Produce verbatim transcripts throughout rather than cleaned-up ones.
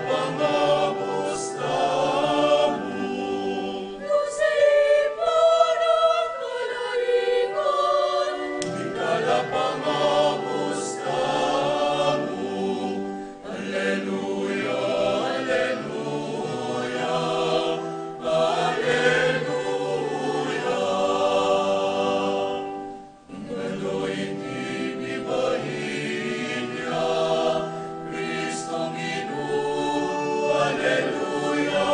Pangabus tamu. Duse Ibpa ning kalangigan, ing talapangabus tamu. Alleluia, alleluia, alleluia. Ing aldo iti mibait ya, Kristong Ginu, alleluia.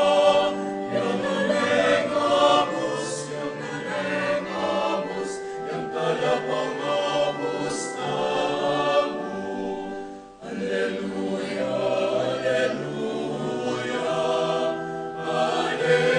Yang ngaleng abus, yang ngaleng abus, yang talapangabus tamu. Alleluia, alleluia, alleluia.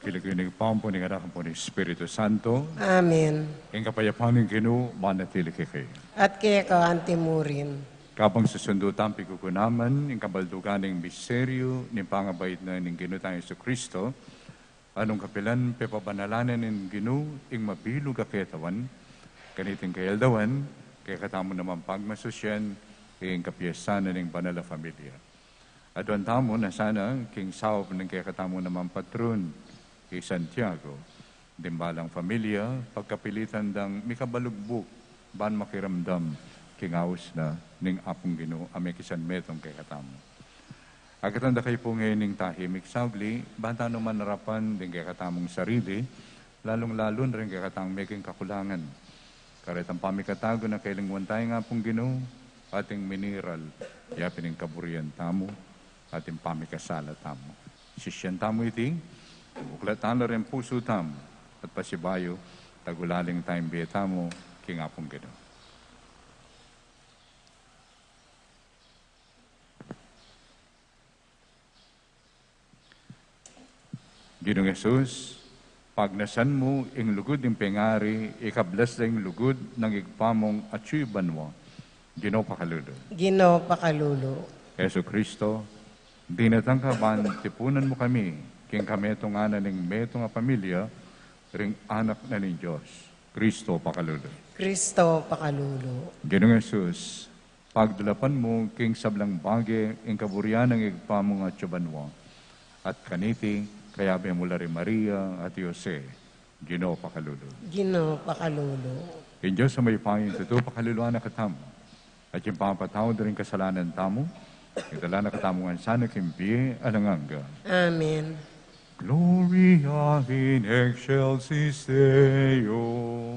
King lagyu ning Ibpa, ampon ning Anak, ampon ning Espiritu Santo. Amen. Ing kapayapan ning Ginu manatili kekayu. At keka anti mu rin. Kabang susundu tamung piguganapan ing kabaldugan ning misteryu ning pangabait na ning Ginu tang Jesucristo, a nung kapilan pepabanalanan ning Ginu ing mabilug a ketawan, kaniting kayaldawan, kekatamu naman pagmasusyan ing kapiestan na ning banal a familia. Aduan tamu na sana king saup ning kekatamung naman patron, i Santiago. Ding balang familia, pagkapilitan dang mikabalugbug ban makiramdam king aus na ning Apung Ginu a mekisanmetung kekatamu. Agkatan da kayu pu ngeni ning tahimik saugli, ban tanu man arapan ding kekatamung sarili, lalung-lalu na ring kekatang meging kakulangan. Karetang pamikatagu na kelingwan taya ning Apung Ginu, ating miniral ya pin ing kaburian tamu, ating pamikasala tamu. Sisian tamu iti, buklat tala ring pusu tamu, at pasibayu, tagulaling tayang bie tamu king Apung Ginu. Ginung Jesus, pagnasan mu ing lugud ning pengari, ikablas da ing lugud nang Ibpa mung atyu banua. Ginu, pakalulu. Ginu, pakalulu. Jesucristo, dinatang ka ban tipunan mu kami king kametungan na ning metung a pamilya ring anak na ning Dios. Cristo, pakalulu. Cristo, pakalulu. Ginung Jesus, pagdulapan mu king sablang bage ing kaburian nang Ibpa mung atyu banua. At kaniti, kayabe mu la ri Maria at i Jose. Ginu, pakalulu. Ginu, pakalulu. Ing Dios a mayupaya, ing tutu pakaluluan na katamu, at ing pangapatawad da ring kasalanan tamu, idala na katamu ngan sana king bie alang angga. Amen. Gloria in excelsis Deo.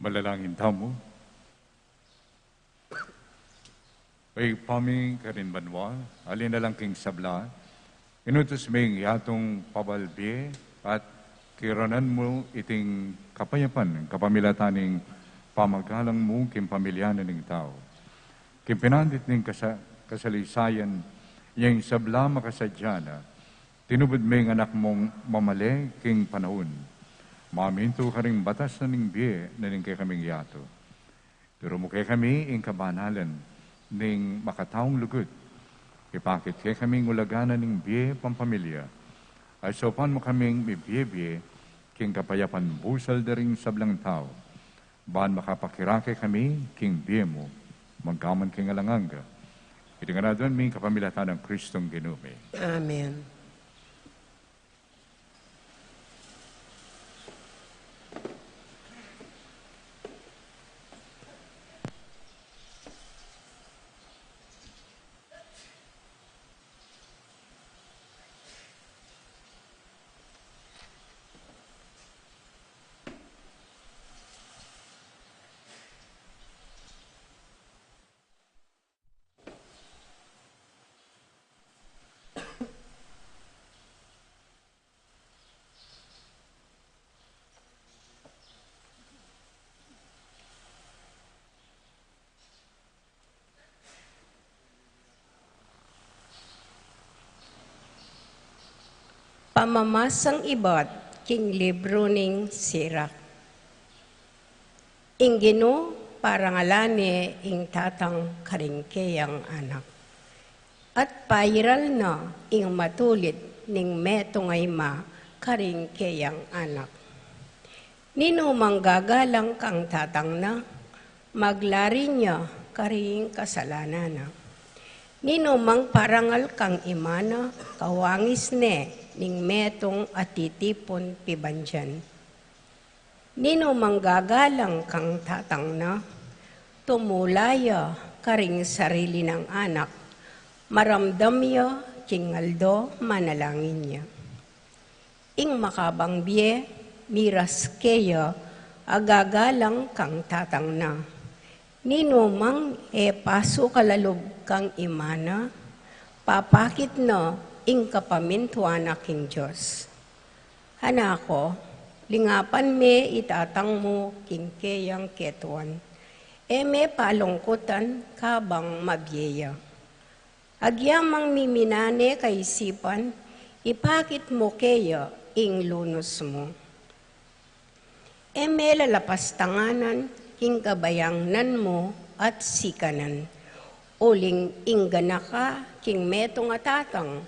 Manalangin tamu. O Ibpa mi karin banua, ali na lang king sabla, inutus me ing yatung pabalbie at kiranan mu iting kapayapan kapamilatan ning pamagalang mu king pamilya na ning tau. King pinandit ning kasa-, kasaleysayan, ing sabla makasadya na, tinubud me ing anak mung mamale king panaun. Mamintu karing batas na ning bie na ning kekaming yatu. Turu mu kekami ing kabanalan ning makataung lugud. Ipakit kekami ing ulaga na ning bie pampamilya. At saupan mu kaming mibie-bie king kapayapan busal da ring sablang tau. Ban makapakirake kami king bie mu, magkaman king alang angga. Iti ngan aduan mi kapamilatan nang Kristong Ginu mi. Amen. Pamamasang ibat king libru ning Sirak. Ing Ginu, parangalan ne ing tatang karing keyang anak, at pairal na ing matulid ning metung a ima karing keyang anak. Ninu mang gagalang kang tatang na, maglarin ya karing kasalanan na. Ninu mang parangal kang ima na, kawangis ne ning metung a titipun pibandian. Ninu mang gagalang kang tatang na, tumula ya karing sarili nang anak, maramdam ya king aldo manalangin ya. Ing makabang bie, miras keya a gagalang kang tatang na. Ninu mang e pasu kalalub kang ima na, papakit na ing kapamintuan na king Dios. Anak ku, lingapan me i tatang mu king keyang ketuan. E me palungkutan kabang mabie ya. Agyamang mimina ne kaisipan, ipakit mu keya ing lunus mu. E me lalapastanganan king kabayangnan mu at sikanan. Uling ing ganaka king metung a tatang,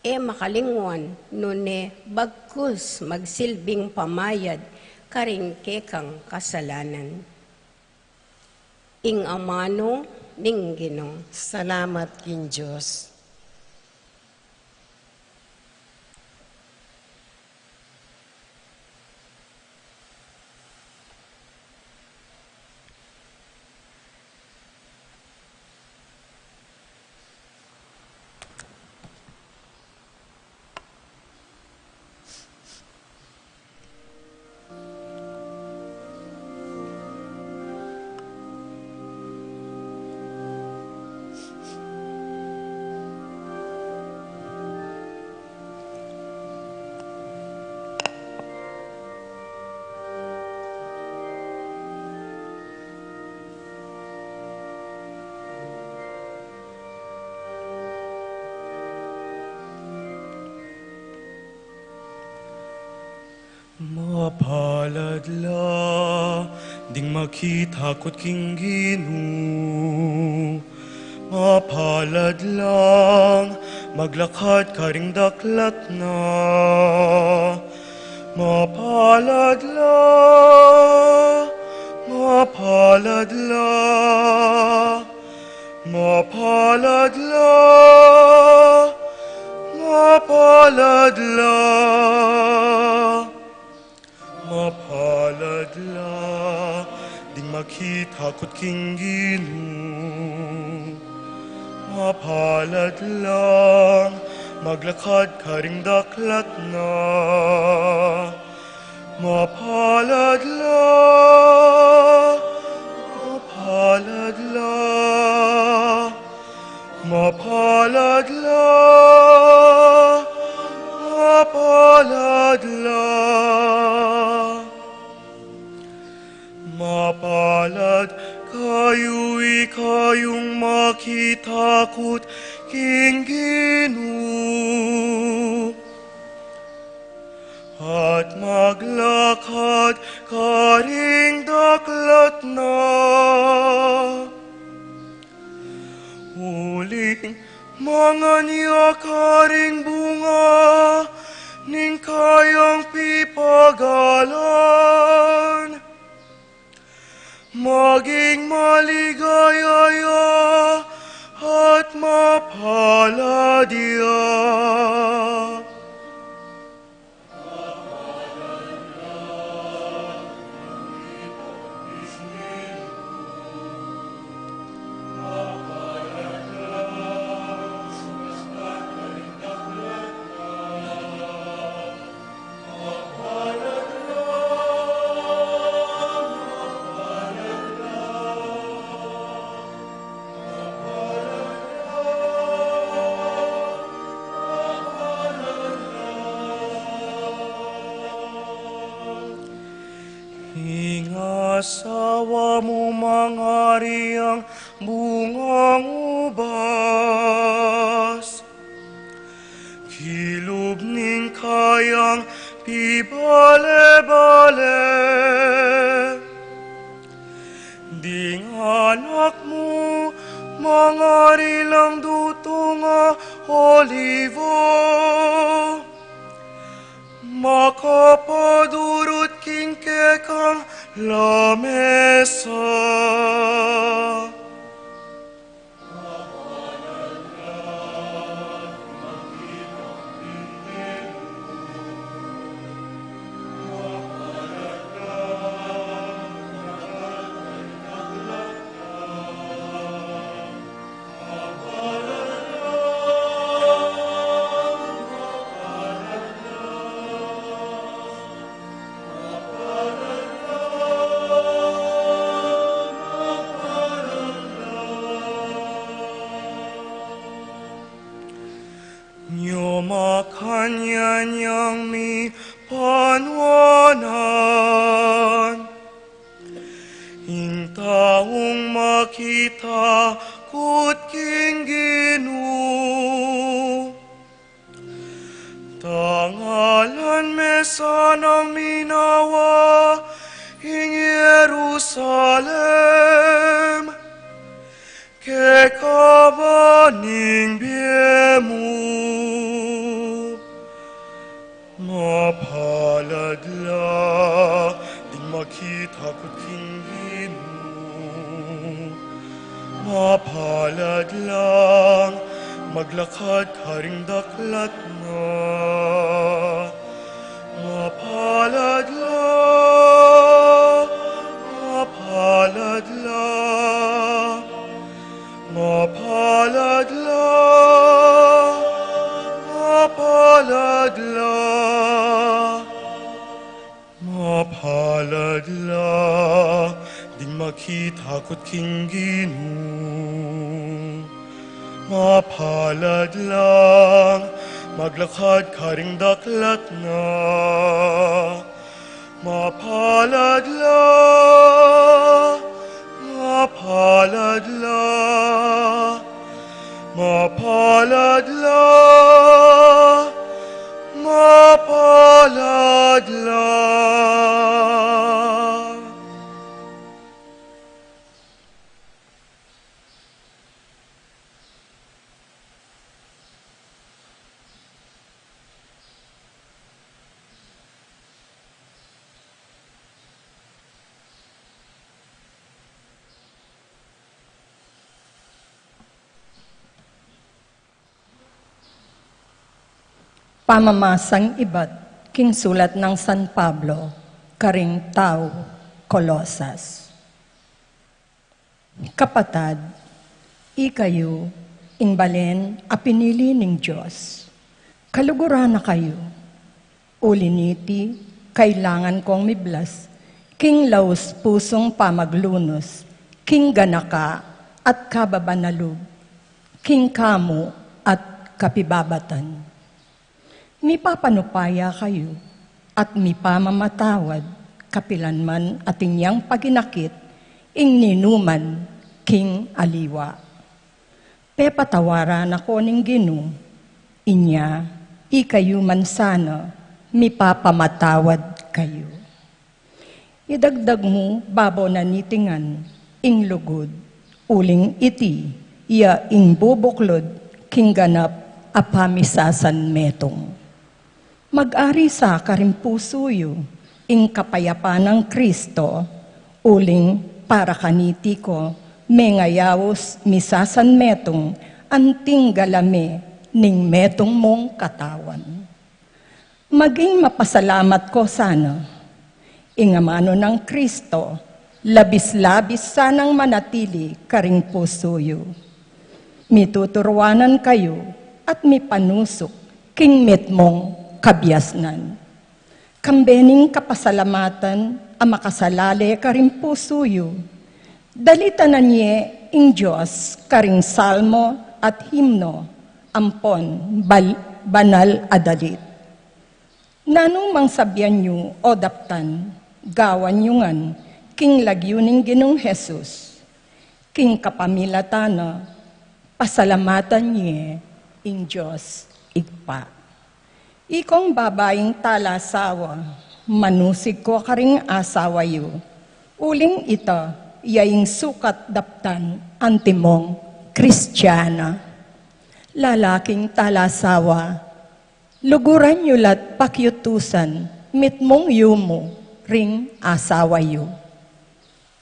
e makalingwan nune bagkus magsilbing pamayad karing kekang kasalanan. Ing amanu ning Ginu. Salamat king Dios. Mapalad la ding makitakut king Ginu. Mapalad lang maglakad karing daklat na. Mapalad la, mapalad la, mapalad la, mapalad la. Mapalad la ding makitakut king Ginu. Mapalad lang maglakad karing daklat na. Mapalad la, mapalad la, mapalad la, mapalad la. Mapalad kayu, ikayung makitakut king Ginu at maglakad karing daklat na. Uling mangan ya karing bunga ning kayang pipagalan, maging maligaya ya at mapalad ya. Ing asawa mu mangari yang bungang ubas kilub ning kayang pibale-bale. Ding anak mu mangari lang dutung a olivo, makapadurut king kekang lamesa. Jerusalem, kekaba ning bie mu. Mapalad la ding makitakut king Ginu. Mapalad lang maglakad karing daklat na. Mapalad la, mapalad la, mapalad la, mapalad la, mapalad la ding makitakut king Ginu. Mapalad lang maglakad karing daklat na. Mapalad la, mapalad la, mapalad la, mapalad la. Pamamasang ibat king sulat nang San Pablo karing tau Colosas. Kapatad, ikayu ing balen a pinili ning Dios. Kaluguran na kayu. Uli niti, kailangan kong miblas king laus pusung pamaglunus king ganaka at kababanalug king kamu at kapibabatan. Mipapanupaya kayu at mipamamatawad kapilan man atin yang paginakit ing ninuman king aliwa. Pepatawaran na ko ning Ginu, inya ikayu man sana mipapamatawad kayu. Idagdag mu babo na niti ngan ing lugud, uling iti ya ing bubuklud king ganap a pamisasanmetung. Mag-ari sa karing pusu yu ing kapayapan nang Kristo, uling para kaniti ko mengayaus misasanmetung anting galame ning metung mung katawan. Maging mapasalamat ko sana. Ing amanu nang Kristo, labis-labis sanang manatili karing pusu yu. Mituturuanan kayu at mipanusuk king mitmung kabiasnan. Kambe ning kapasalamatan a makasalale karing pusu yu, dalitanan ye ing Dios karing salmo at himno ampon bal-, banal a dalit. Nanu mang sabian yu o daptan, gawan yu ngan king lagyu ning Ginung Jesus. King kapamilatan na, pasalamatan ye ing Dios Ibpa. Ikong babaing talasawa, manusig ko karing asawa yu, uling ita ya ing sukat daptan antimong Kristiana. Lalaking talasawa, luguran yu la't pakiutusan mitmung yumu ring asawa yu.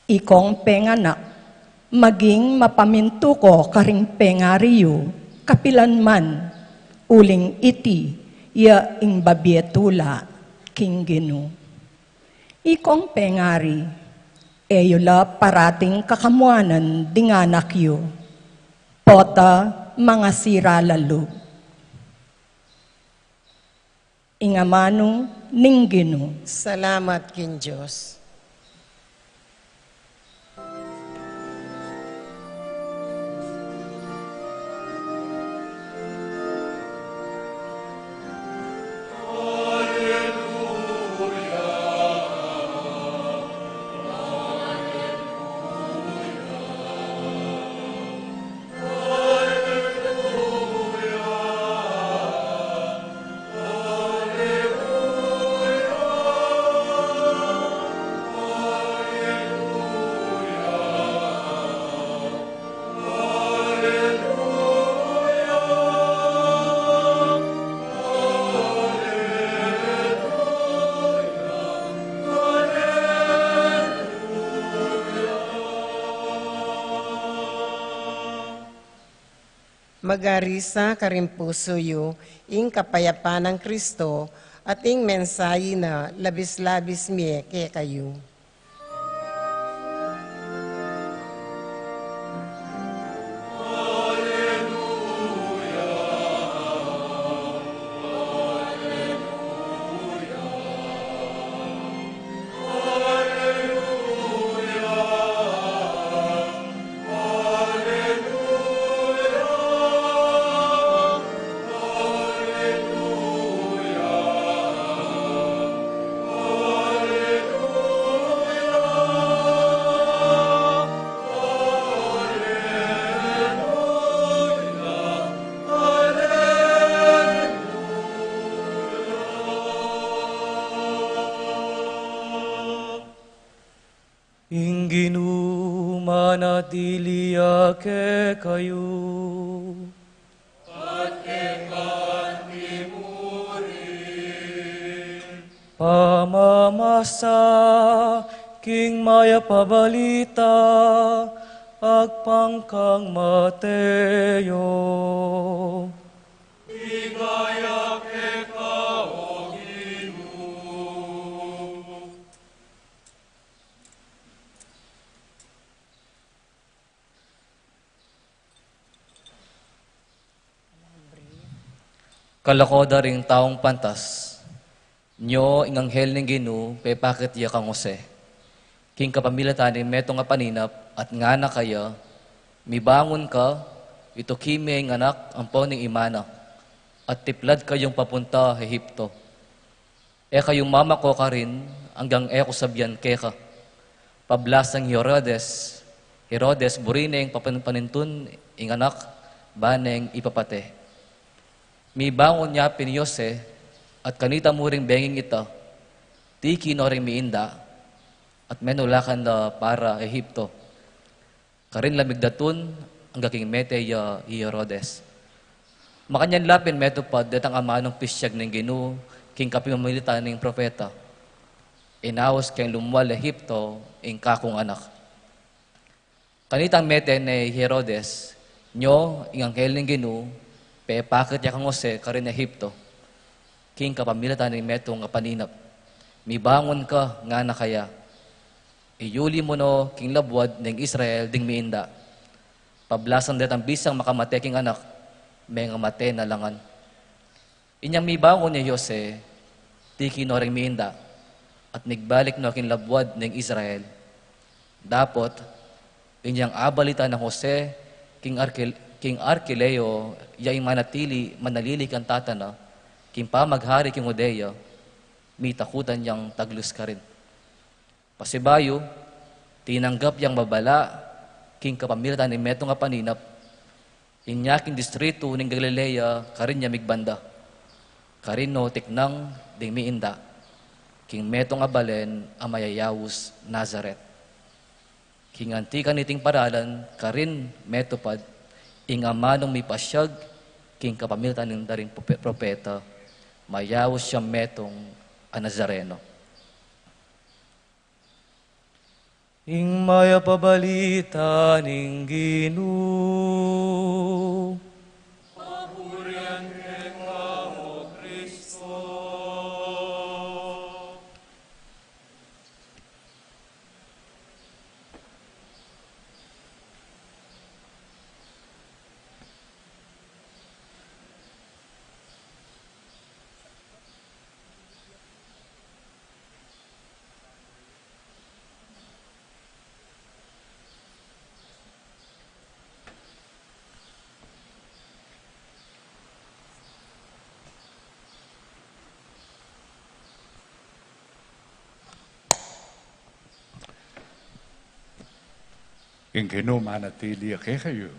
Ikong penganak, maging mapamintu ko karing pengari yu kapilan man, uling iti ya ing babie tula king Ginu. Ikong pengari, e yu la parating kakamuanan ding anak yu, pota mangasira la lub. Ing amanu ning Ginu. Salamat king Dios. Magarisa karin pusu yu ing kapayapan nang Kristo, at ing mensahi na labis-labis mie kekayu. Ing Ginu manatili ya kekayu. Pamamasa king Mayap a Balita agpang kang Mateo. Ligaya keka, o Ginu. Kalakoda ring taung pantas. Nyo ing anghel ning Ginu pepakit ya kang Jose, king kapamilatan ning metung a paninap, at ngana kaya, mibangun ka, ituki me ing anak ampo ning ima na, at tiplad kayung papunta Ehipto. E kayu mamako karin anggang e ku sabian keka. Pablasang Herodes, Herodes buri neng papan-, panintun ing anak, ba neng ipapate. Mibangun ya pin i Jose, at kanita mu ring benging ita, tiki no ring miinda, at menulakan da para Ehipto. Karin la migdatun angga king mete ya i Herodes. Makanyan la pin metupad detang amanung pisyag ning Ginu king kapamilatan ning propeta. Inaus keng lumwal Ehipto ing kakung anak. Kanitang mete ne i Herodes, nyo ing anghel ning Ginu pepakit ya kang Jose karin Ehipto, king kapamilatan ning metung a paninap. Mibangun ka, ngana kaya. Iyuli mu no king labuad ning Israel ding miinda. Pablasan detang bisang makamate king anak, mengamate na la ngan. Inyang mibangun ya i Jose, tiki no ring miinda, at migbalik no king labuad ning Israel. Dapot, inyang abalita nang Jose king Arke-, king Arkeleo, ya ing manatili, manalili kang tata na, king pamaghari king Judea, mitakutan yang taglus karin. Pasibayu, tinanggap yang babala king kapamilatan ning metung a paninap, inya king distritu ning Galilea karin ya migbanda. Karin no tiknang ding miinda king metung a balen a mayayaus Nazaret. King anti kaniting paralan karin metupad ing amanung mipasyag king kapamilatan ning daring prope-, propeta, mayayaus yang metung a Nazareno. Ing mayap a balita ning Ginu. Papurian keka, o Kristo. Ing Ginu manatili ya kekayu.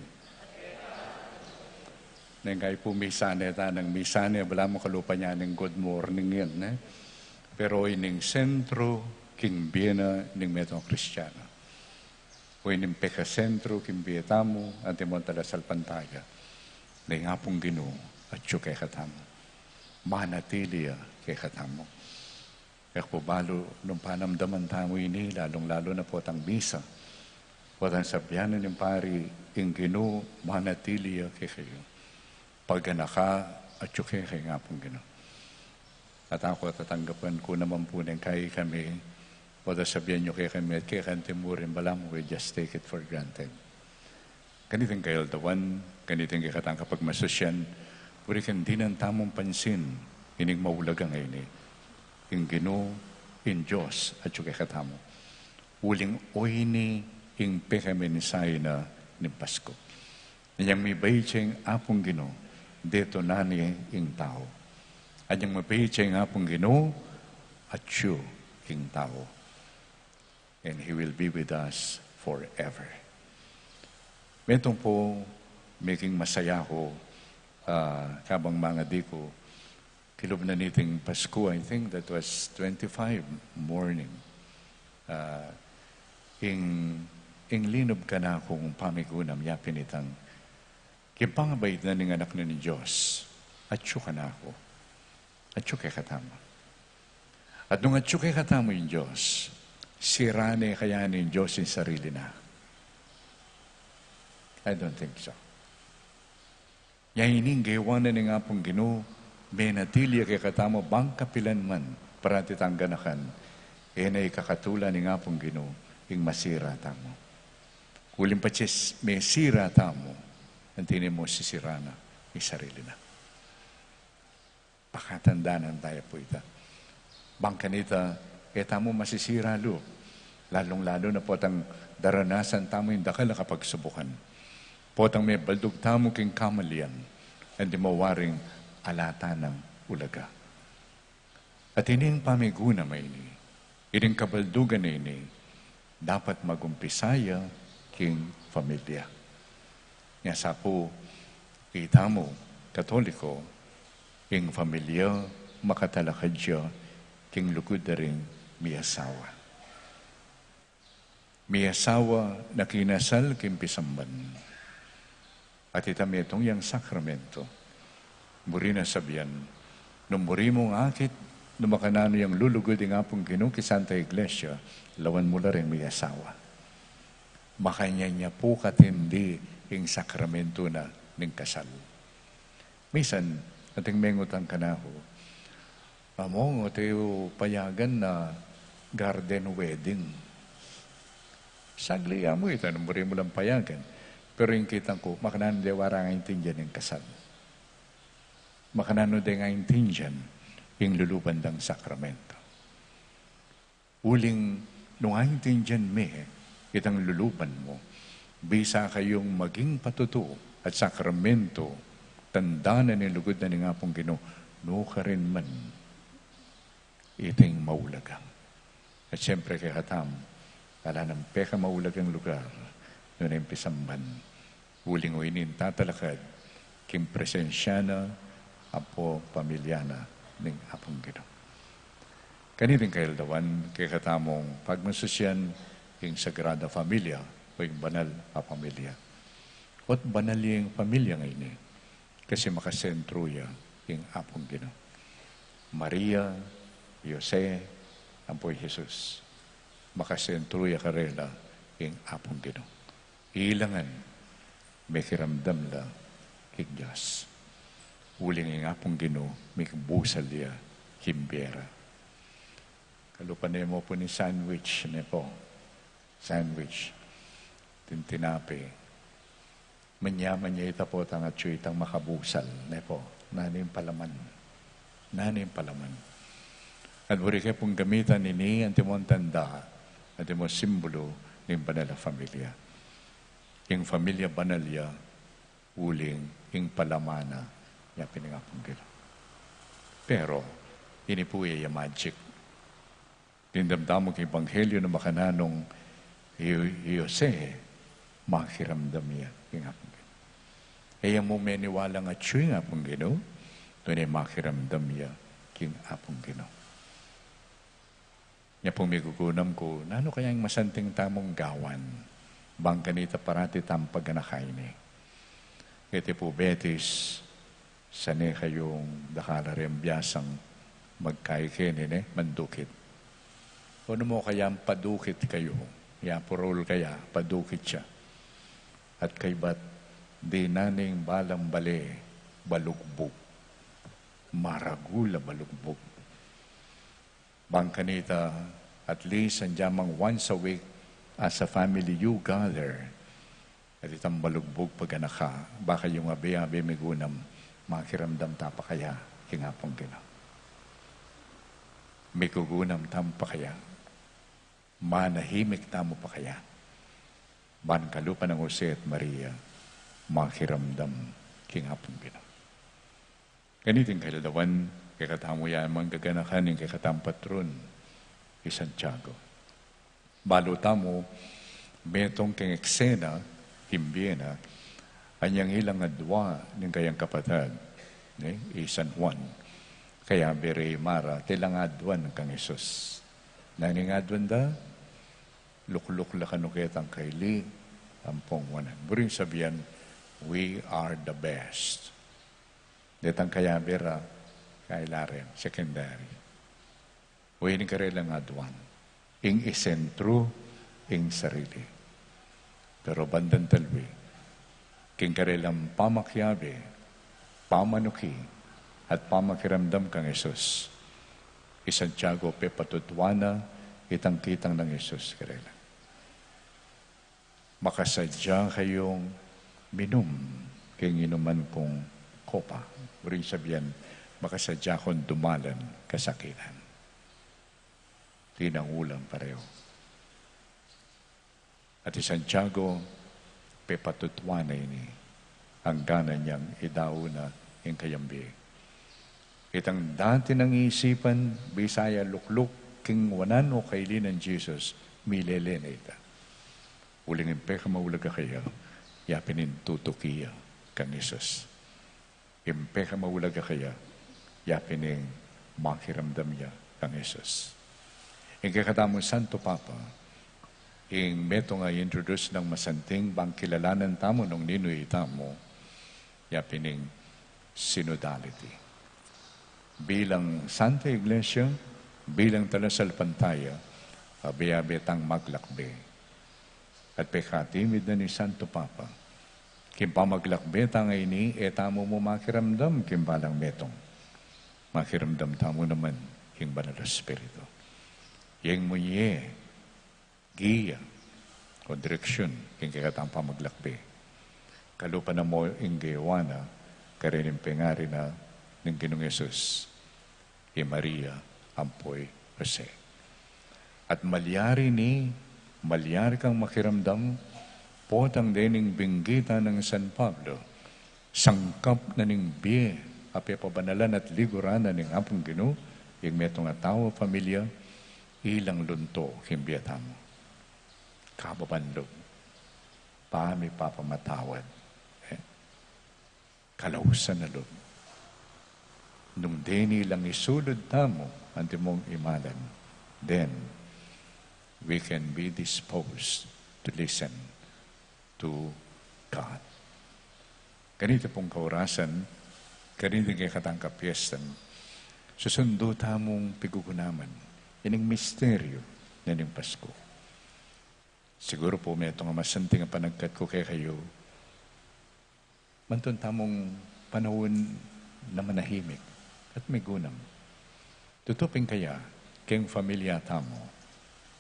Neng kai pu misa ne ta, neng misa ne, balamu kalupa ne ning good morning yan, e. Pero ining sentro king bie na ning metung a Kristiano. O ining pekasentro king bie tamu, antimong talasalpantaya. Ning Apung Ginu, atyu kekatamu. Manatili ya kekatamu. E ku balu nung panamdaman tamu ini, lalung-lalu na potang misa. Potang sabyan ning pari, ing Ginu manatili ya kekayu. Paganaka atyu keka ing Apung Ginu. At aku tatanggapan ku naman pu neng kekami, o ta sabian yu kekami at keka antimurin, balamu we just take it for granted. Kaniting kayaldawan, kaniting kekatang kapagmasusian, buri king dinan tamung pansin ining maulagang ini, ing Ginu, ing Dios atyu kekatamu. Uling oyni ing pekamensahe na ning Pasku. Inyang mibait ya ing Apung Ginu, deto na ne ing tau. Inyang mibait ya ing Apung Ginu, atyu king tau. And He will be with us forever. Metung pu, maging masaya ku, ah, kabang mangadi ku, kilub na niting Pasku, I think that was twenty-five morning. Ah, ing, ing linub kanakung pamigunam ya pin itang, king pangabait na ning Anak na ning Dios, atyu kanaku, atyu kekatamu. At nung atyu kekatamu ing Dios, sira ne kaya ning Dios ing sarili na? I don't think so. Ya ining gewa na ning Apung Ginu, menatili ya kekatamu bang kapilan man, parati tang ganakan, e na ikakatula ning Apung Ginu ing masira tamu. Uling patse mesira tamu, anti ne mu sisira na ing sarili na. Pakatandanan taya pu ita. Bang kanita, e tamu masisira lub, lalung-lalu na potang daranasan tamu ing dakal a kapagsubukan. Potang mebaldug tamu king kamalian, anti mu waring alatan nang ulaga. At ining pamigunam a ini, ining kabaldugan a ini, dapat magumpisa ya king pamilya. Nya sa pu, itamu Katoliko, ing pamilya makatalakad ya king lugud da ring miasawa. Miasawa na kinasal king pisamban. At ita metung yang sakramento. Buri na sabian, nung buri mung akit, nung makananu yang lulugud ing Apung Ginu king Santa Iglesia, lawan mu la ring miasawa. Makanyan ya pu katindi ing sakramento na ning kasal. Misan, ating mengutang kanaku, "Among, o te yu payagan na garden wedding?" Sagli ya mu ita, nung buri mu lang payagan. Pero ing kitang ku, makananu de wara ngan aintindian ing kasal? Makananu de ngan aintindian ing luluban dang sakramento? Uling nung aintindian me itang luluban mu, bisa kayung maging patutu at sakramento, tanda na ning lugud na ning Apung Ginu, nukarin man, ita ing maulaga. At siyempre, kekatamu, ala nang pekamaulagang lugar nune ing pisamban. Uling oyni ing tatalakad king presensya na ampo pamilya na ning Apung Ginu. Kaniting kayaldawan, kekatamung pagmasusian ing Sagrada Familia o ing banal a pamilya. O't banal ya ing pamilya ngeni, kasi makasentru ya ing Apung Ginu. Maria, Jose, ampo i Jesus, makasentru ya karela ing Apung Ginu. Ilangan, mekiramdam la king Dios. Uling ing Apung Ginu, mikibusal ya king bie ra. Kalupa ne mu pu ning sandwich, ne pu. Sandwich. Ing tinape. Manyaman ya ita potang atyu itang makabusal, ne pu. Nanu ing palaman. Nanu ing palaman. At buri ke pung gamitan ini, antimong tanda, antimong simbulu ning banal a familia. Ing familia banal ya, uling ing palaman na ya pin ning Apung Ginu. Pero, ini pu ya magic. Dimdam tamu king Ebanghelyo na makananu nung i, i Jose, makiramdam ya king Apung Ginu. E ya mu meniwalang atyu ing Apung Ginu, nune makiramdam ya king Apung Ginu. Nya pung migugunam ku, nanu kaya ing masanting tamung gawan? Bang kanita parati tang paganaka ini. Keti pu Betis, sane kayung dakal a reng biasang magkai keni, ne, mandukit. O nu mu kayang padukit kayu, ya purul kaya, padukit ya. At kaybat, dinan ing balang bale, balugbug. Maragul a balugbug. Bang kanita, at least, anjamang once a week, as a family, you gather. At itang balugbug paganaka, baka yung abe-abe migunam, makiramdam ta pa kaya king Apung Ginu? Migugunam tamu pa kaya? Manahimik tamu pa kaya? Ban kalupa nang Jose at Maria, makiramdam king Apung Ginu. Kaniting kailalawan, kekatamu ya mang gaganakan ing kekatang patron, i Santiago. Balu tamu, metung king eksena, king bie na, anyang ilang adwa ning kayang kapatad, ne, i San Juan. Kaya bere i Mara, tilang adwan kang Jesus. Nanu ing adwan da? Lukluk la kanu ketang kaili, ampong wanan. Buring sabian, "We are the best." Detang kayabe ra, kailarin, secondary. Wen ing karelang adwan, ing isentru ing sarili. Pero bandang talwi, king karelang pamakiabe, pamanuki, at pamakiramdam kang Jesus, i Santiago pepatutuan na itang kitang nang Jesus karela. Makasadya kayung minum king inuman kung kopa. Uring sabian, makasadya kung dumalan kasakitan. Tinangulang pareho. At i Santiago, pepatutuan na ini, angganan yang idau na ing kayang bie. Itang dati nang isipan, bisaya lukluk king wanan o kaili nang Jesus, milele na ita. Uling ing pekamaulag a kaya, yapin ing tutuki ya kang Jesus. Ing pekamaulag a kaya, yapin ing makiramdam ya kang Jesus. Ing kekatamung Santo Papa, ing metung a introduce nang masanting bang kilalanan tamu nung ninu itamu, yapin ing synodality. Bilang Santa Iglesia, bilang talasalpantaya, abe-abe tang maglakbe. At pekatimid na ni Santo Papa, king pamaglakbe tang ini, e tamu mu makiramdam king balang metung. Makiramdam tamu naman king Banal a Espiritu. Yang munye, giya, o direksyon, king kekatang pamaglakbe. Kalupa na mu ing gewa na, karin ing pengari na ning Ginung Jesus, i Maria, ampo i Jose. At malyari ni, malyari kang makiramdam, potang dening binggita nang San Pablo, sangkap na ning bie, a pepabanalan at liguran na ning Apung Ginu, ing metung a tau, pamilya, ilang lunto, king bie tamu. Kababan lub. Pamipapamatawad. Eh? Kalausan a lub. Nung deni lang isulud tamu, antimong imalan, then we can be disposed to listen to God. Ganito pong kaurasan, ganito kekatang kapyestan, susundo tamung pigugunaman, ining misteryo na ning Pasko. Siguro po, metung a masanting a panagkat ku kekayu, mantun tamung panaun na manahimik at migunam. Tutu pin kaya, keng pamilya tamu,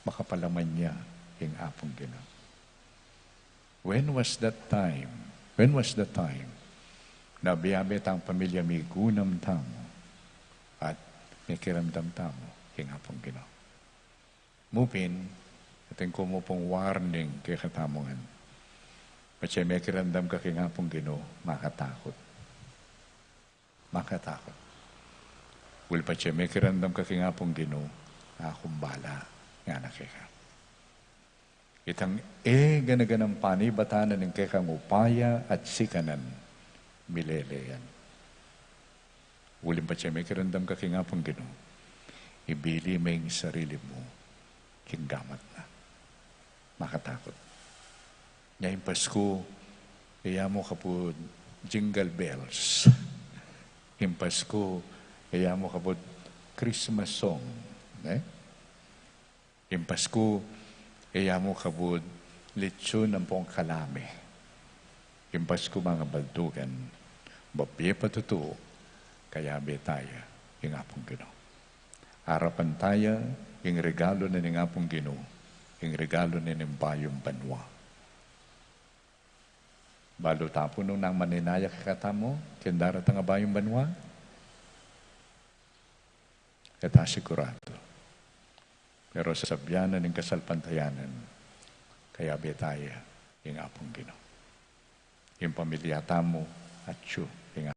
makapalaman ya ing Apung Ginu. When was that time? When was the time na abe-abe tang pamilya migunam tamu at mikiramdam tamu king Apung Ginu? Mu pin, atin ku mu pung warning kekatamu ngan. Patse mekiramdam ka king Apung Ginu, makatakut. Makatakut. Uling patse mekiramdam ka king Apung Ginu, akung bala, ngana keka. Itang e gana-ganang panibatan na ning kekang upaya at sikanan, milele yan. Uling patse mekiramdam ka king Apung Ginu, ibili me ing sarili mu king gamat na. Makatakut. Nya ing Pasku, e ya mu kapud jingle bells. Ing Pasku, e ya mu kapud Christmas song, eh? Ing Pasku, e ya mu kapud litson ampong kalame. Ing Pasku, mga baldugan, Bibie pa tutu, kayabe taya ing Apung Ginu. Arapan taya ing regalu na ning Apung Ginu, ing regalu na ning bayung banua. Balu ta pu nung nang maninaya kekatamu king daratang a bayung banua, e ta siguradu. Pero sasabian na ning kasalpantayanan, kayabe taya ing Apung Ginu. Ing pamilya tamu, atyu ing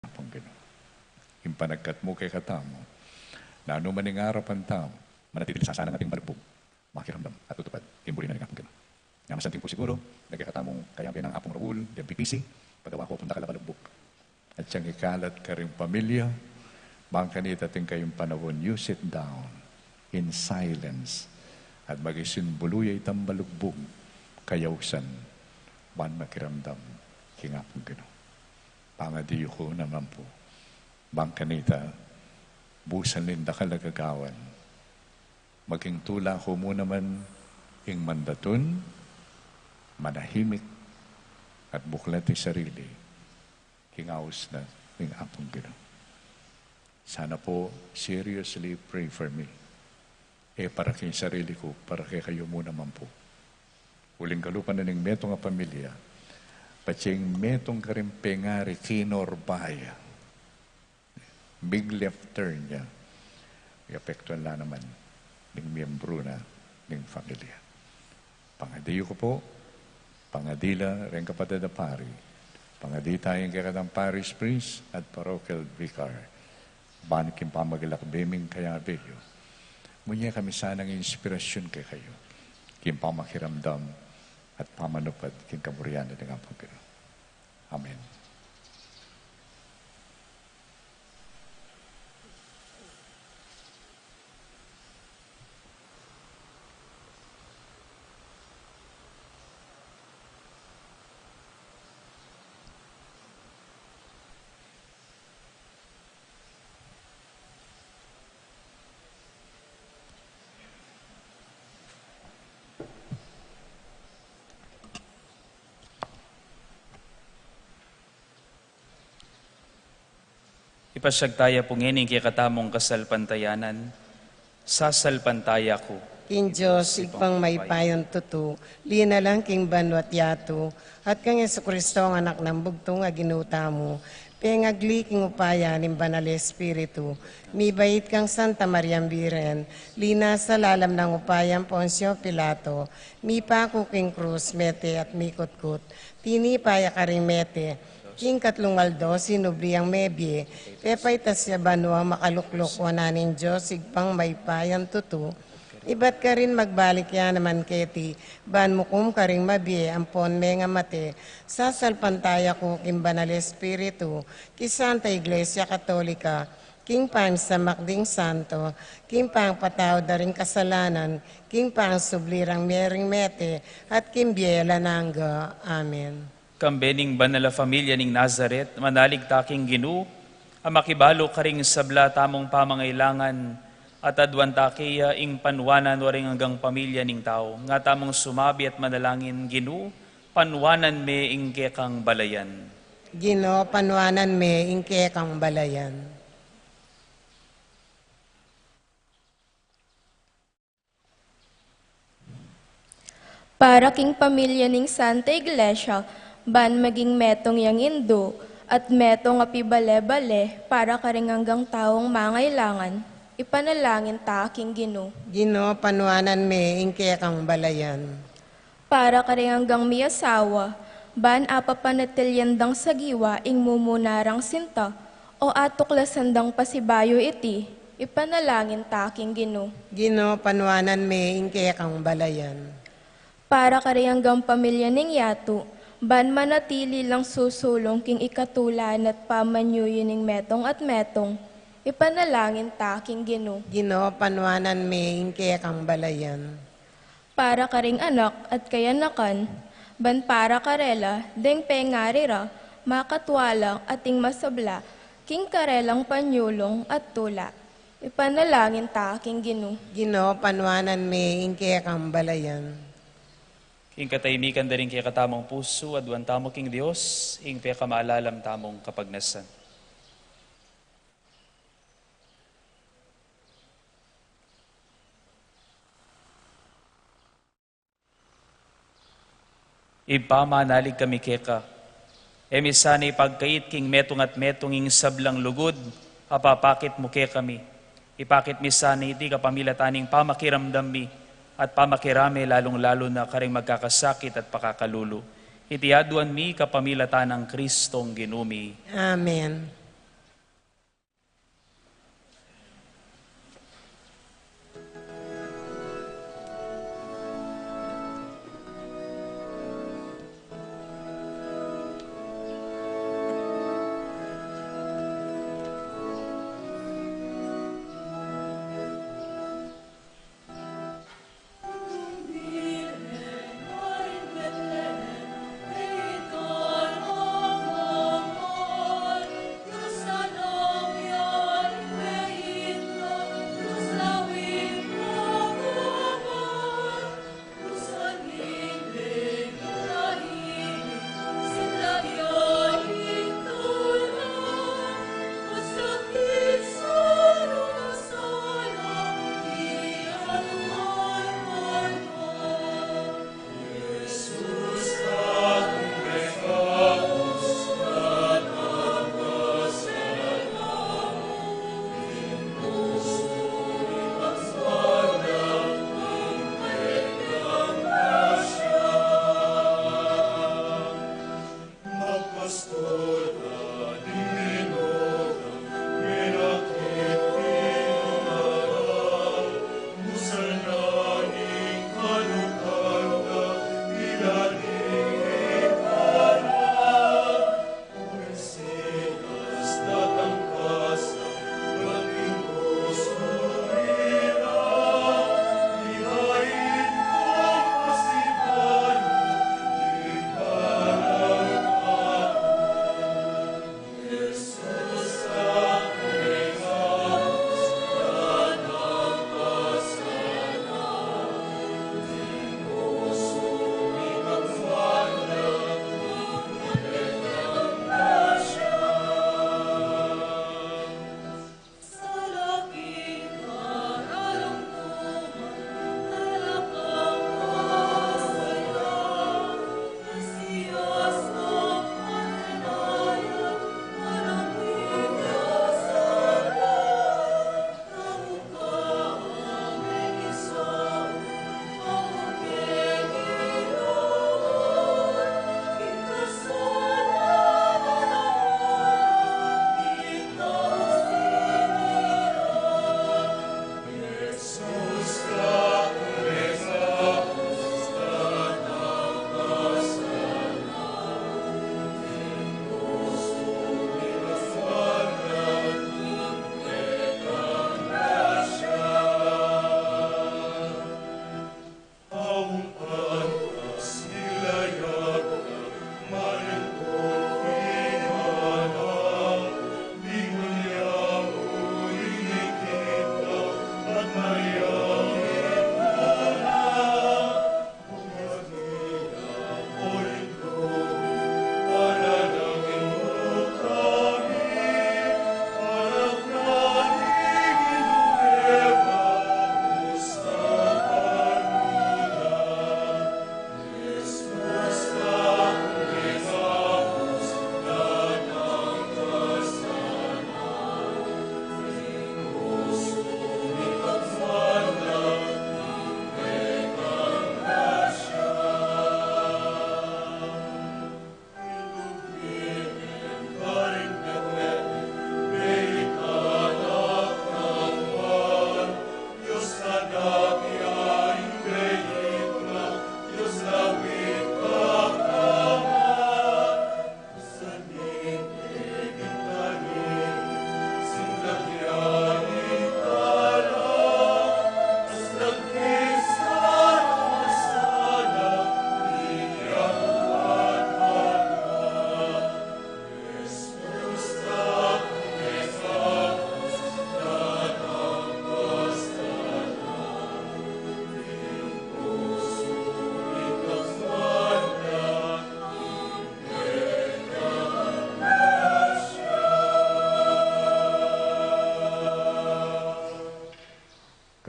Apung Ginu. Ing panagkat mu kekatamu, nanu man ing arapan tamu, manatili sa sana ating balugbug, makiramdam at tutupad ing buri na ning Apung Ginu. Nya masanting pu siguru ing kekatamung kayabe nang Apung Raul, D M P P C, pagawa ku pung dakal a balugbug. At siyang ikalat karing pamilya, bang kanita atin kayung panaun, you sit down in silence, at magisimbulu ya itang balugbug, kayausan, ban makiramdam king Apung Ginu. Pangadiyu ku naman pu, bang kanita, busan ning dakal a gagawan, maging tula ku mu naman ing mandatun, manahimik, at buklat ing sarili king aus na ning Apung Ginu. Sana pu, seriously pray for me. E para king sarili ku, para kekayu mu naman pu. Uling kalupa na ning metung a pamilya, patse ing metung karing pengari kinurba ya, mig left turn ya, apektuan la naman ning miyembru na ning pamilya. Pangadiyu ku pu, pangadi la reng kapatad a pari, pangadi taya ing kekatang parish priest at parochial vicar, ban king pamaglakbe ming kayabe yu, munya kami sanang inspirasyun kekayu king pamakiramdam at pamanupad king kamurian na ning Apung Ginu. Amen. Ipasyag taya pu ngeni ing kekatamung kasalpantayanan. Sasalpantaya ku king Dios, Ibpang mayupayang tutu, linalang king banua't yatu, at kang Jesucristo, a Anak nang bugtung a Ginu tamu, pengagli king upaya ning Banal Espiritu, mibait kang Santa Mariang Birhen, linasa lalam nang upayang Poncio Pilato, mipaku king krus, mete at mikutkut, tinipa ya karing mete, king katlung aldo sinubli yang mebie, pepaitas ya banua, makalukluk wanan ning Dios Ibpang mayupayang tutu, ibat karin magbalik ya naman keti, ban mukum karing mabie ampon mengamate. Sasalpantaya ku king Banal Espiritu, king Santa Iglesia Katolika, king pamisamak ding santo, king pangpatawad da ring kasalanan, king pangsubli rang mie ring mete, at king bie alang angga. Amen. Kambe ning banal a familia ning Nazaret, manalig ta king Ginu, a makibalu karing sabla tamung pamangailangan, at aduan ta keya ing panuanan waring anggang pamilya ning tau, nga tamung sumabi at manalangin, Ginu, panuanan me ing kekang balayan. Ginu, panuanan me ing kekang balayan. Para king pamilya ning Santa Iglesia, ban maging metung yang indu at metung a pibale-bale para karing anggang taung mangailangan, ipanalangin ta king Ginu. Ginu, panuanan me ing kekang balayan. Para karing anggang miasawa, ban apapanatilyan dang sagiwa ing mumuna rang sinta, o atuklasan dang pasibayu iti, ipanalangin ta king Ginu. Ginu, panuanan me ing kekang balayan. Para karing anggang pamilya ning yatu, ban manatili lang susulung king ikatula na't pamanyuyu ning metung at metung, ipanalangin ta king Ginu. Ginu, panuanan me ing kekang balayan. Para karing anak at kayanakan, ban para karela deng pengari ra, makatua lang ating masabla king karelang panyulung at tula. Ipanalangin ta king Ginu. Ginu, panuanan me ing kekang balayan. King katahimikan da ring kekatamung pusu, aduan tamu king Dios ing pekamalalam tamung kapagnasan. Ibpa, manalig kami keka. E mi sana ipagkait king metung at metung ing sablang lugud a papakit mu kekami. Ipakit mi sana iti kapamilatan ning pamakiramdam mi at pamakirame, lalung-lalu na karing magkakasakit at pakakalulu. Iti aduan mi kapamilatan nang Kristong Ginu mi. Amen.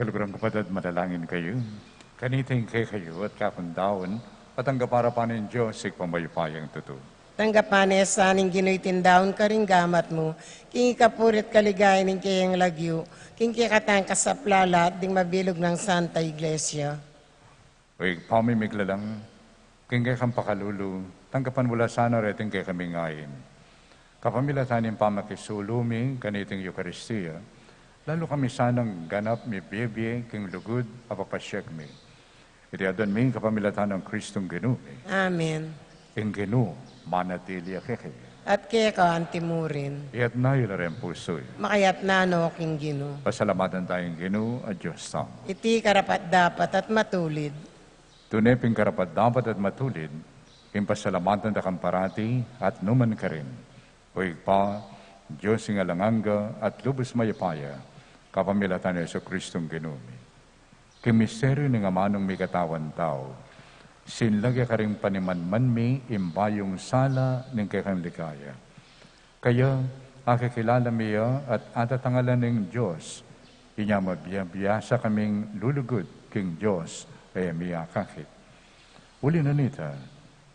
Lugurang kapatad, manalangin kayu. Kaniting kekayu at kakundaun, at tanggapan na ning Dios, Ibpang mayupayang tutu. Tanggapan na sa ning Ginu iting daun karing gamat mu, king ikapuri at kaligayan ning keyang lagyu, king kekatang kasaplalan at ding mabilug nang Santa Iglesia. O Ibpa mi miglalang, king kekang pakalulu, tanggapan mu la sana reting kekaming ain. Kapamilatan ning pamakisulu mi kaniting Eukaristia, lalu kami sanang ganap mibie-bie king lugud a papasyag mi. Iti adwan mi kapamilatan nang Kristong Ginu mi. Amen. Ing Ginu manatili ya kekayu. At keka antimurin. Iyatas yu la ring pusu yu. Makayatas no king Ginu. Pasalamatan taya ing Ginu a Dios tamu. Iti karapat-dapat at matulid. Tune pin karapat-dapat at matulid, ing pasalamatan da kang parati at nukarin man, O Ibpa, Dios ing alang angga at lubus mayupaya, kapamilatan nang Jesukristong Ginu mi. King misteryu ning amanung mikatawan tau, sinlag ya karing panimanman mi ing bayung sala ning kekang ligaya. Kaya, akikilala mi ya at atatangalan ning Dios, inya mabibiasa kaming lulugud king Dios a e mi akakit. Uli na nita,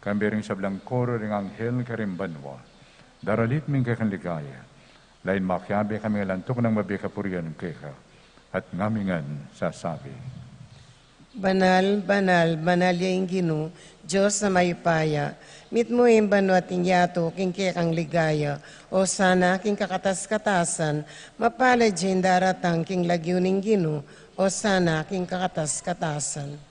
kambe ring sablang koro ring anghel karing banua, daralit mi ing kekang ligaya, lain makiabe kami ngan lantuk nang mabie kapurian keka, at ngami ngan sasabi: Banal, banal, banal ya ing Ginu, Dios a mayupaya. Mitmu ing banua at ing yatu king kekang ligaya. Osana king kakatas-katasan. Mapalad ya ing daratang king lagyu ning Ginu. Osana king kakatas-katasan.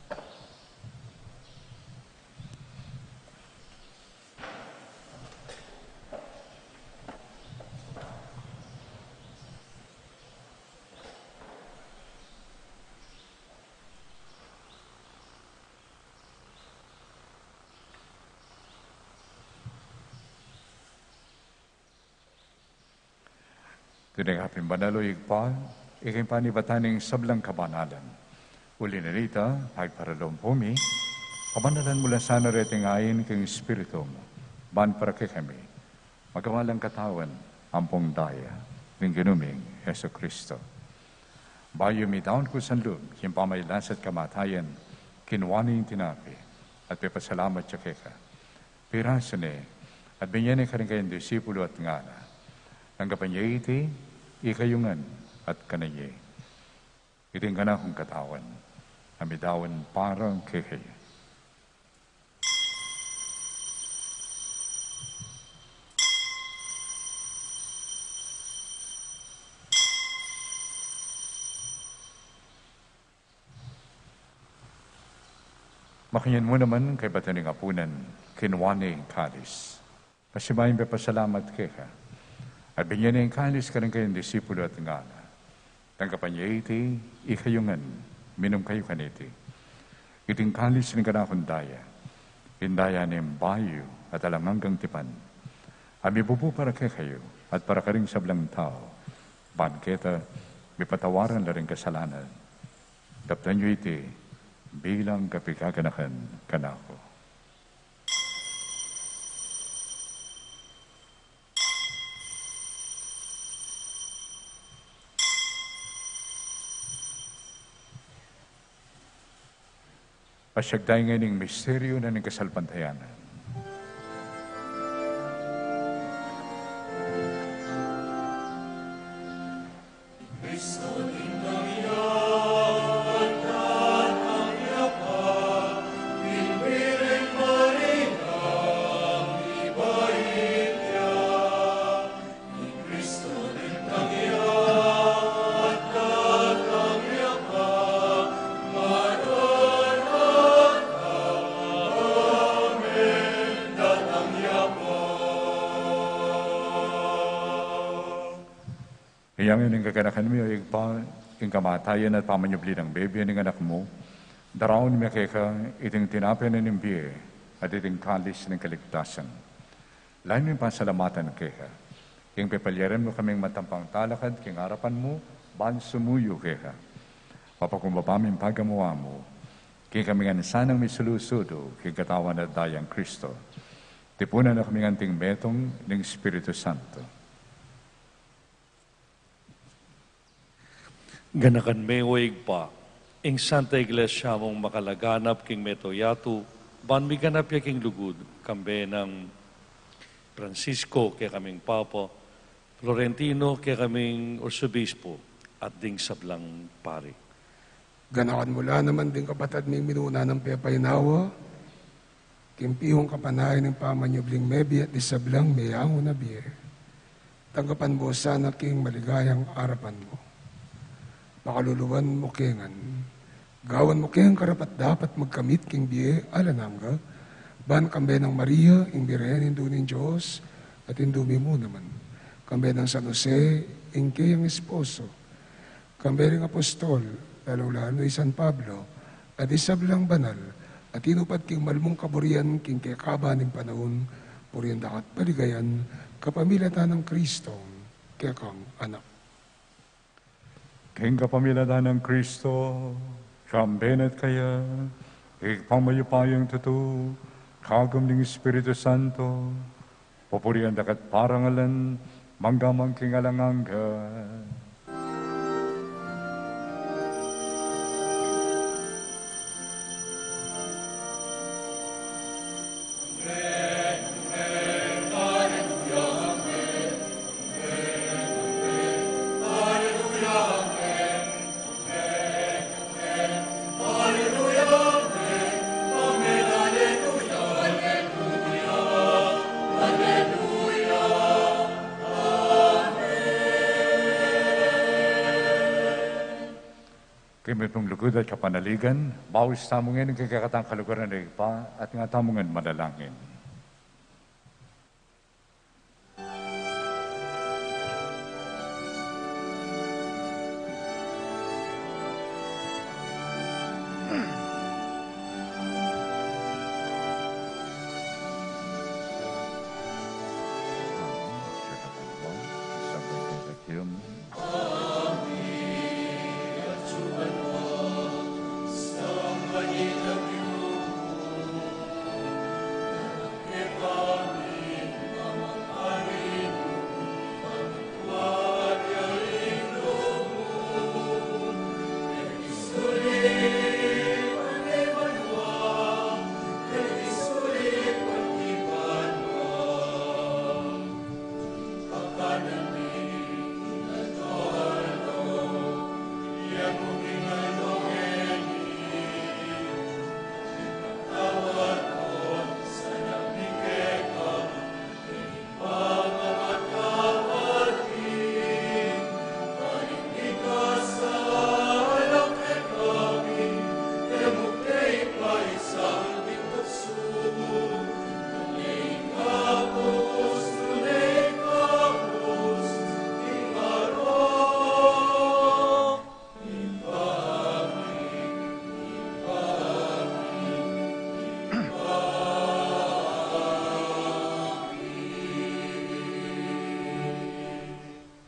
Tune ka pin banal, o Ibpa, ika ing panibatan ning sablang kabanalan. Uli na nita, pagparalumpu mi, pabanalan mu la sana reting ain king Espiritu mu, ban para kekami magawa lang katawan ampong daya ning Ginu ming Jesucristo. Bayu midaun ku sa lub king pamagkasakit at kamatayan, kinua ne ing tinape, at pepasalamat ya keka. Pirasu ne, at binie ne karing kayang disipulu at ngana: Tanggapan ye iti, ikayu ngan, at kanan ye. Iti ing kanakung katawan, a midaun para kekayu. Makanyan mu naman, kaybat ning apunan, kinua ne ing kalis. Pasibayu pepasalamat keka, at binie ne ing kalis karing kayang disipulu at ngana: Tanggapan ye iti, ikayu ngan, minum kayu kaniti. Iti ing kalis ning kanakung daya, ing daya ning bayu at alang anggang tipan, a mibubu para kekayu at para karing sablang tau, ban keta mipatawaran la ring kasalanan. Daptan yu iti bilang kapaganakan kanaku. Pasyag taya ngeni ing misteryu na ning kasalpantayanan. Inya ngeni ing kaganakan mi, o Ibpa, ing kamatayan at pamanyubli nang bibie ning Anak mu, daraun mi keka iting tinape na ning bie at iting kalis ning kaligtasan. Lalu ming pasalamatan keka ing pepalyarin mu kaming matampang talakad king arapan mu, ban sumuyu keka. Mapakumbaba ming pagamuan mu, king kami ngan sanang misulu-sulu king katawan at dayang Kristo. Tipunan na kami ngan anting metung ning Espiritu Santo. Ganakan me, o Ibpa, ing Santa Iglesia mung makalaganap king mabilug a yatu, ban miganap ya king lugud, kambe nang Francisco, kekaming Papa, Florentino, kekaming Arsobispo, at ding sablang pari. Ganakan mu la naman ding kapatad ming minuna nang pepaynawa king pihung kapanayan ning pamanyubling mebie at ding sablang meyangu na bie. Tanggapan mu sana king maligayang arapan mu. Pakaluluan mu ke ngan. Gawan mu keng karapat-dapat magkamit king bie alang angga, ban kambe nang Maria, ing Birhen Indu ning Dios, at Indu mi mu naman, kambe nang San Jose, ing keyang esposo, kambe ring apostol, lalung-lalu na i San Pablo, at ding sablang banal a tinupad king malmung kaburian king kekaba ning panaun, purian da ka at paligayan, kapamilatan nang Kristong kekang Anak. King kapamilatan nang Kristo, kambe na at kaya, king pamamayupayang tutu, kagum ning Espiritu Santo, pupurian da ka at parangalan, mangga man king alang angga. King mabilug a lugud at kapanaligan, baus tamu ngeni king kekatang kaluguran ning Ibpa, at nga tamu ngan manalangin.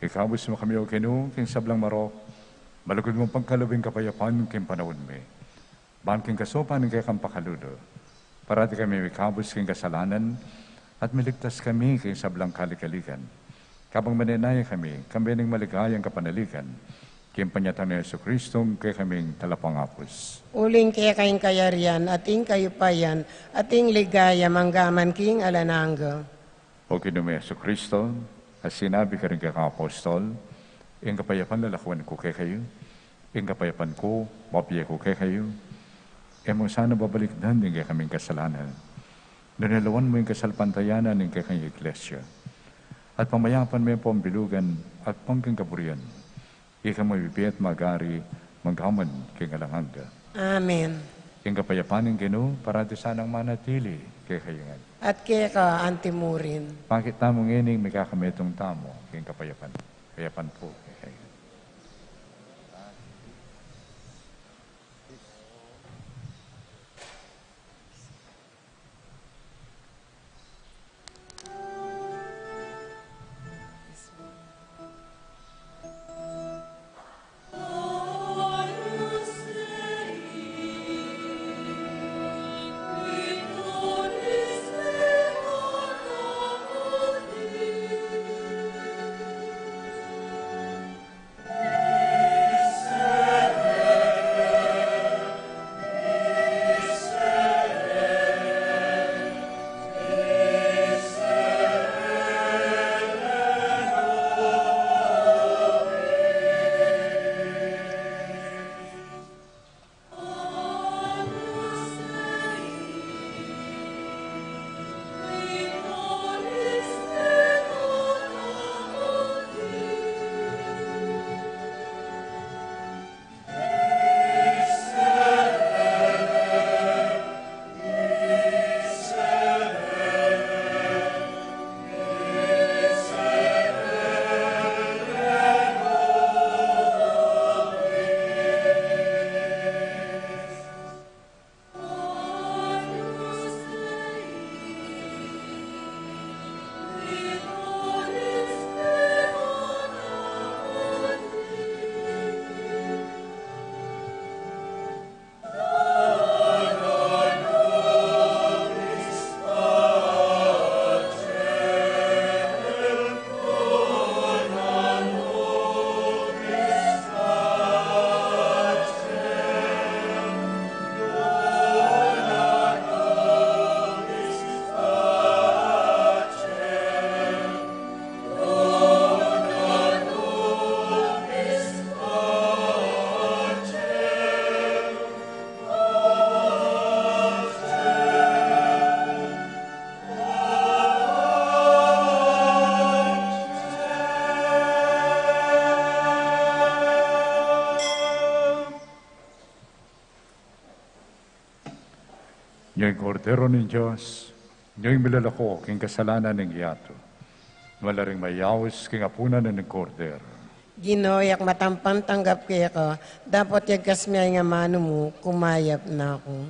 Ikabus mu kami, O Ginu, king sablang marok, malugud mung pagkalub ing kapayapan king panaun mi. Ban king kasaupan ning kekang pakalulu, parati kami mikabus king kasalanan, at miligtas kami king sablang kaligaligan. Kabang manenaya kami, kambe ning maligayang kapanaligan, king panyatang nang Jesucristo, kekaming talapangabus. Uling keka ing kayarian, at ing kayupayan, at ing ligaya, mangga man king alang angga. O Ginu ming Jesucristo, a sinabi karing kekang apostol, ing kapayapan lalakuan ku kekayu, ing kapayapan ku, bibie ku kekayu, e mu sana babalikdan ing kekaming kasalanan, nune lawan mu ing kasalpantayanan ning kekang Iglesia. At pamayapan me pu ing bilugan, at pang king kaburian, ika mu mibie at mag-ari, mangga man king alang angga. Amen. Ing kapayapan ning Ginu, parati sanang manatili kekayu ngan. At keka antimurin. Pakit tamu ngening mikakametung tamu king kapayapan. Kapayapan pu kekayu. Ing Kordero ning Dios, ing milalako king kasalanan ning yatu. Mala ring mayaus king apunan ning Kordero. Ginu, yak matampang tanggap keka, dapot yagkas me ing amanu mu, kumayap na ku.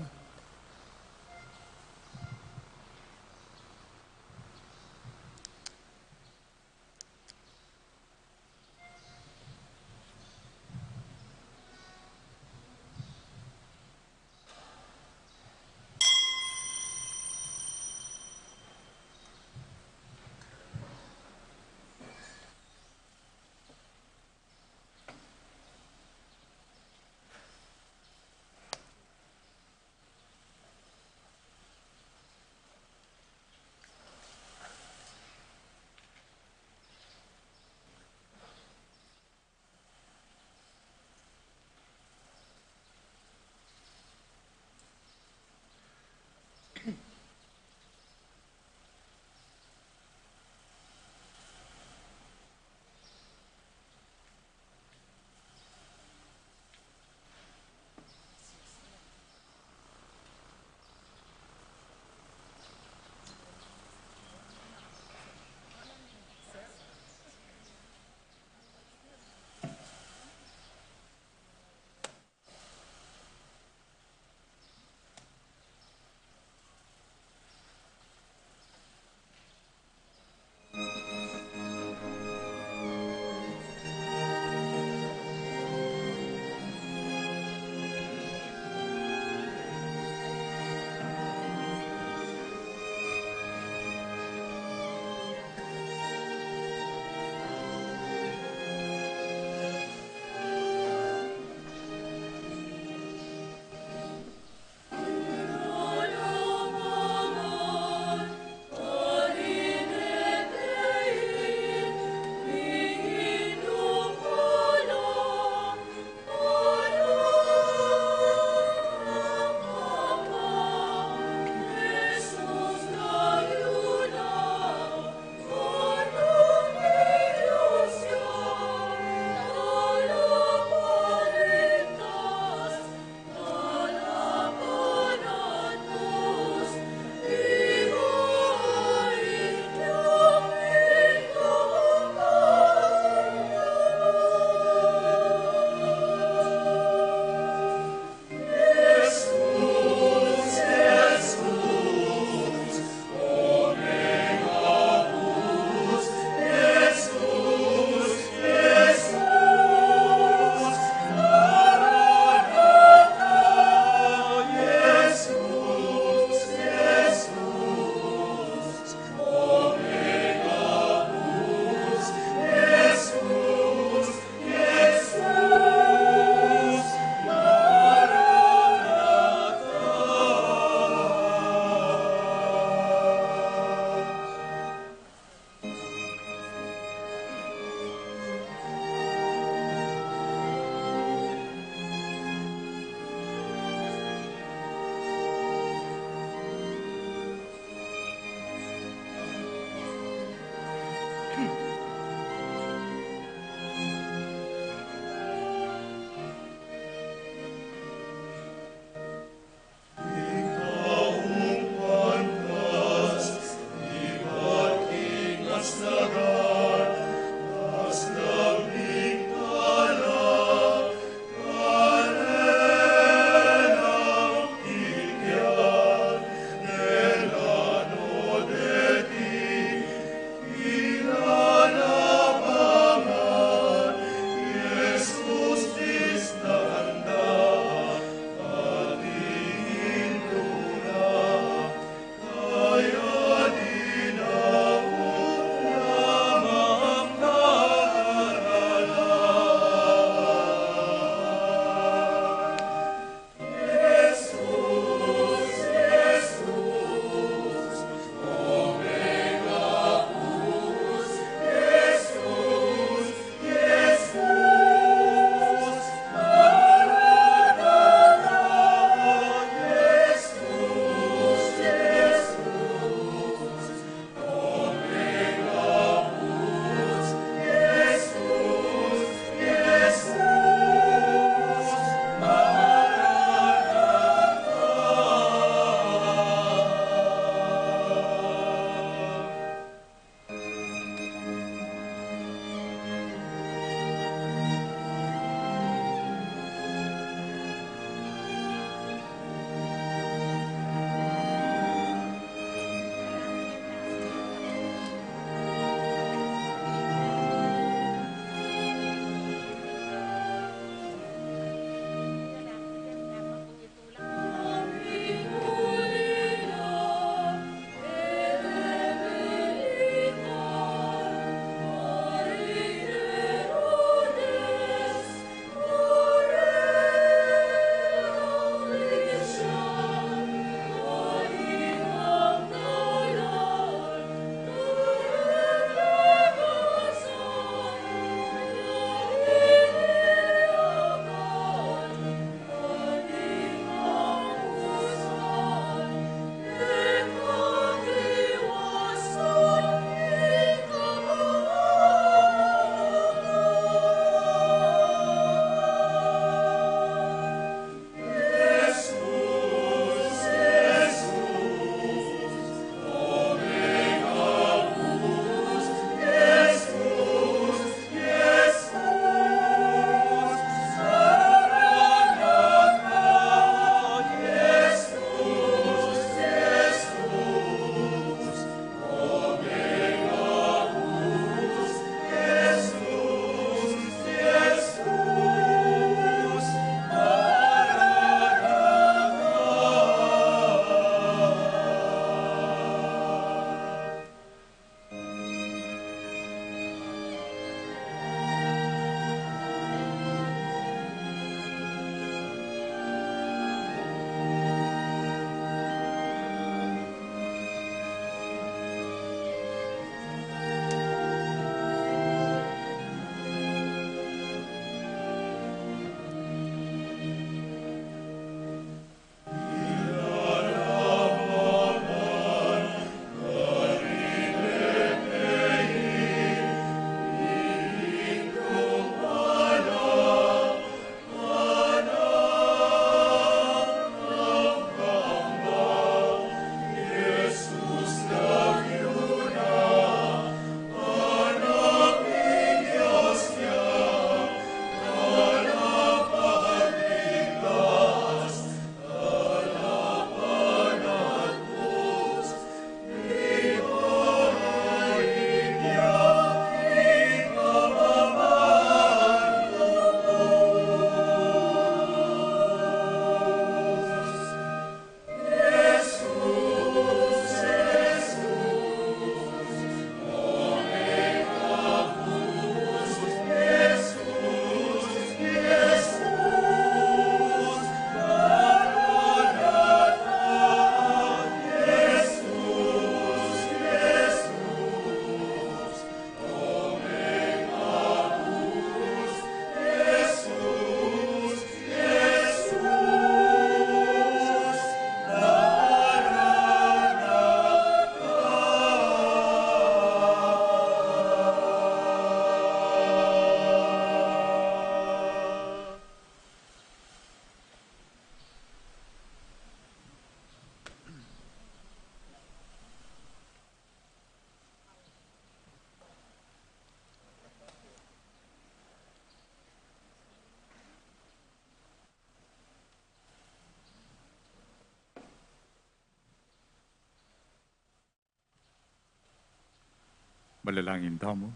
Manalangin tamu.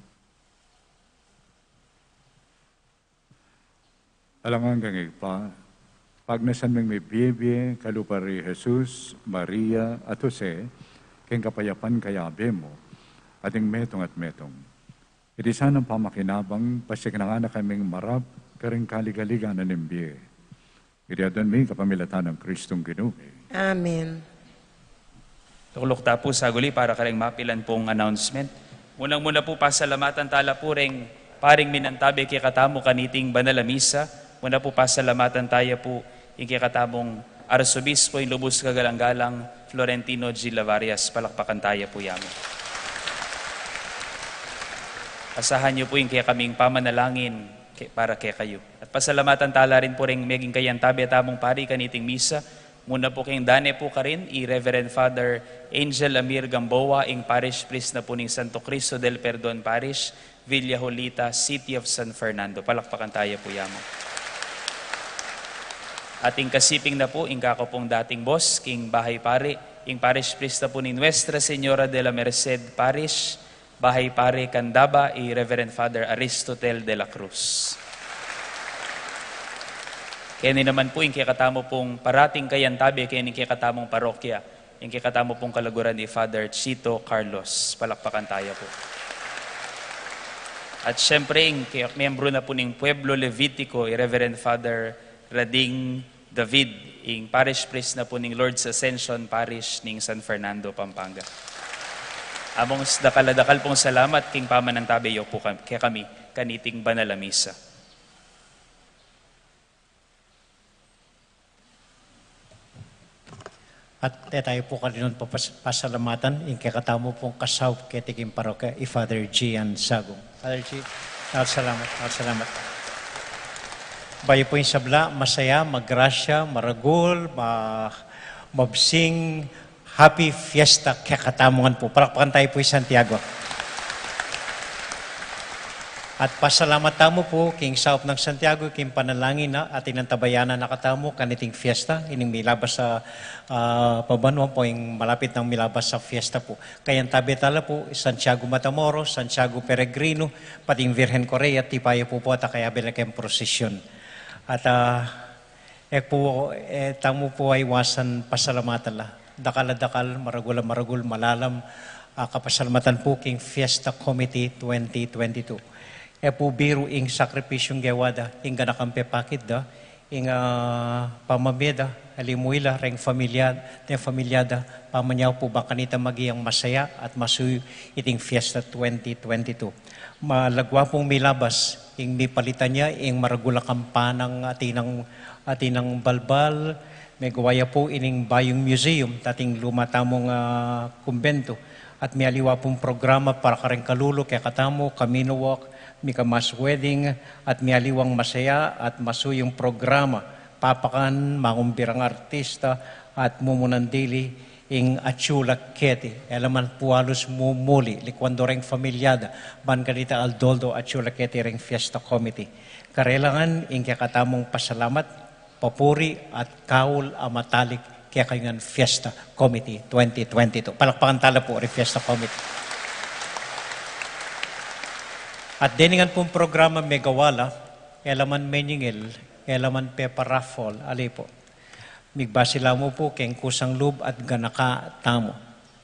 Alang anggang Ibpa, pagnasan ming mibie-bie kalupa ri Jesus, Maria, at Jose, king kapayapan kayabe mu, at ing metung at metung. Iti sanang pamakinabang, pasiknangan na kaming marap karing kaligaligan na ning bie. Iti adwan mi kapamilatan nang Kristong Ginu mi. Amen. Tukluk ta pu saguli para kareng mapilan pung announcement. Munang-muna pu, pasalamatan tala pu reng paring minantabe kekatamu kaniting banal a misa. Muna pu, pasalamatan taya pu ing kekatamung Arsobispo, ing lubus kagalang-galang Florentino G. Lavarias. Palakpakan taya pu yamu. Asahan yu pu ing kekaming pamanalangin ke-, para kekayu. At pasalamatan tala rin pu reng meging kayantabe tamung pari kaniting misa. Muna pu keng dane pu karin, i Reverend Father Angel Amir Gamboa, ing Parish Priest na pu ning Santo Cristo del Perdon Parish, Villa Julita, City of San Fernando. Palakpakan taya pu yamu. At ing kasiping na pu, ing kaku pung dating boss king bahay pari, ing Parish Priest na pu ning Nuestra Señora de la Merced Parish, bahay pari Candaba, i Reverend Father Aristotel de la Cruz. Keni naman pu ing kekatamu pung parating kayantabe keni king kekatamung parokya, ing kekatamu pung kalaguran, i Father Chito Carlos. Palakpakan taya pu. At siyempre, ing ke-, miyembro na pu ning Pueblo Levitico, i Reverend Father Rading David, ing Parish Priest na pu ning Lord's Ascension Parish ning San Fernando, Pampanga. Among s-, dakal a dakal pung salamat king pamanantabe yu pu kam-, kekami kaniting banal a misa. At e tayu pu kalinun papas-, pasalamatan ing kekatamu pung kasaup keti king parokya, i Father Gian Sagum. Father G, dakal a salamat, dakal a salamat. Bayu pu ing sabla, masaya, magrasya, maragul, ma-, mabsing, happy fiesta kekatamu ngan pu. Palakpakan tayu pu i Santiago. At pasalamat tamu pu king saup nang Santiago, king panalangin na, atin nang tabayanan na katamu kaniting fiesta, ining milabas a, ah, pabanua pu, ing malapit nang milabas a fiesta pu. Kayantabe tala pu, i Santiago Matamoros, Santiago Peregrino, pati ing Virgen Correa, tipa ya pu pu at kayabe la keng prosesyun. At, ah, e pu, e tamu pu aiwasan pasalamatan la. Dakal a dakal, maragul a maragul, malalam a kapasalamatan pu king Fiesta Committee twenty twenty-two. E pu biru ing sakripisyung gewa da, ing ganakang pepakit da, ing, ah, pamamie da, alimuwi la reng familia, reng familia da, pamanyaup pu ba kanita maging masaya at masuyu iting Fiesta twenty twenty-two. Malagwa pung milabas, ing mipalitan ya ing maragul a kampanang atinang, atinang balbal, megawa ya pu ining bayung museum, dating luma tamung, ah, kumbento, at mialiwa pung programa para kareng kalulu kekatamu, Camino Walk, mika mass wedding, at mialiwang masaya at masuyung programa, papakan, mangumbirang artista, at mumunang dili, ing atsu la keti, e la man pu alus mumuli, likuan do reng familia da, ban kanita aldo-aldo atsu la keti reng Fiesta Committee. Karelangan ing kekatamung pasalamat, papuri, at kaul a matalik kekayu ngan Fiesta Committee twenty twenty-two. Palakpakan tala pu ring Fiesta Committee. At dening ngan pung programa megawa la, e la man meningil, e la man pepa-raffle, ali pu. Migbasi la mu pu keng kusang lub at ganaka tamu.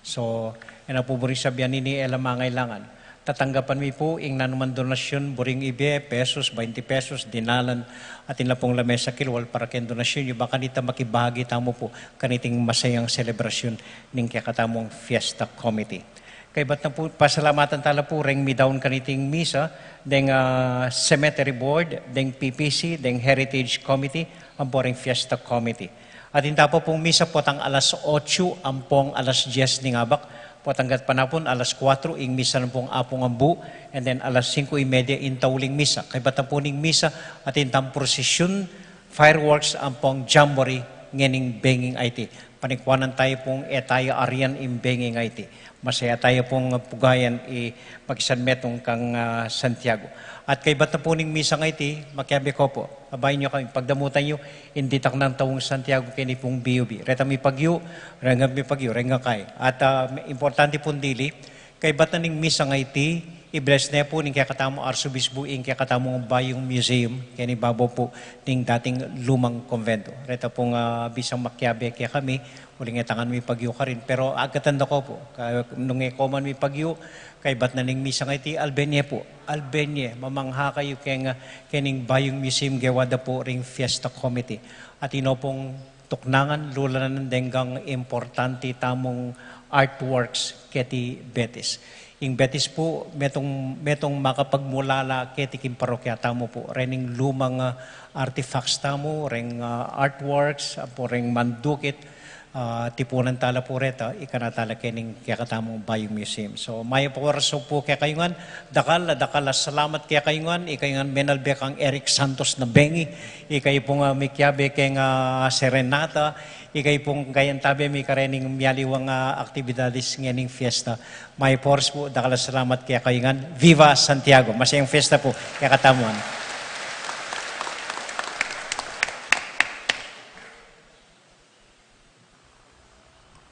So, e na pu buring sabian ini e la mangailangan. Tatanggapan mi pu ing nanumang donasyun, buring ibie, pesos, baynti pesos, dinalan, atin la pung lamesa kilwal para keng donasyun yu, ba kanita makibahagi tamu pu kaniting masayang selebrasyun ning kekatamung Fiesta Committee. Kaybat na pu, pasalamatan tala pu reng midaun kaniting misa, deng, ah, cemetery board, deng P P C, deng Heritage Committee, ampo reng Fiesta Committee. Atin ta pa pung misa potang alas otsu ampong alas dies ning abak, potang gatpanapun alas kuatro ing misa nampong Apung Ambu, and then alas singko y media ing tauling misa. Kaybat na pu ning misa, atin tang prosesyun, fireworks ampong jamboree ngening benging a iti. Panikuanan tayu pung e tayu arian ing benging a iti. Masaya tayu pung pugayan i makisanmetung kang, ah, Santiago. At kaybat na pu ning misa a iti, makiabe ku pu, abayan yu kami, pagdamutan yu ing ditak nang taung Santiago keni pung B U B. Reta mipagyu, rengga mipagyu, rengga kay. At, ah, importante pung dili, Kaybat na ning misa ngeni, i-bless ne pu ning kekatamung arsobispu ing kekatamung bayung museum, keni babo pu ning dating lumang kumbento. Reta pung, ah, bisang makiabe kekami, uling e ta ngan mipagyu karin, pero agkatan da ko pu, ka-, nung e ko man mipagyu, kaybat na ning misa ngeni, albe ne pu, albe ne, mamangha kayu keng, ah, kening bayung museum gewa da pu ring fiesta committee. At ino pung tuknangan, lulanan deng importante tamung artworks keti Betis. Ing Betis pu, metung, metung makapagmulala keti king parokya tamu pu. Rening lumang, ah, artifacts tamu, reng, ah, artworks, apo reng mandukit, ah, tipunan tala pu reta, ikana tala kening kekatamung bayung museum. So, mayap a oras pu kekayu ngan, dakal, dakal a salamat kekayu ngan, ikayu ngan menalbe kang Eric Santos na bengi, ikayu pung, ah, mikiabe keng, ah, serenata, ikayu pung kayantabe mi karening mialiwang, ah, aktibidades ngening fiesta. Mayap a oras pu, dakal a salamat kekayu ngan. Viva Santiago! Masayang fiesta pu kekatamu ngan.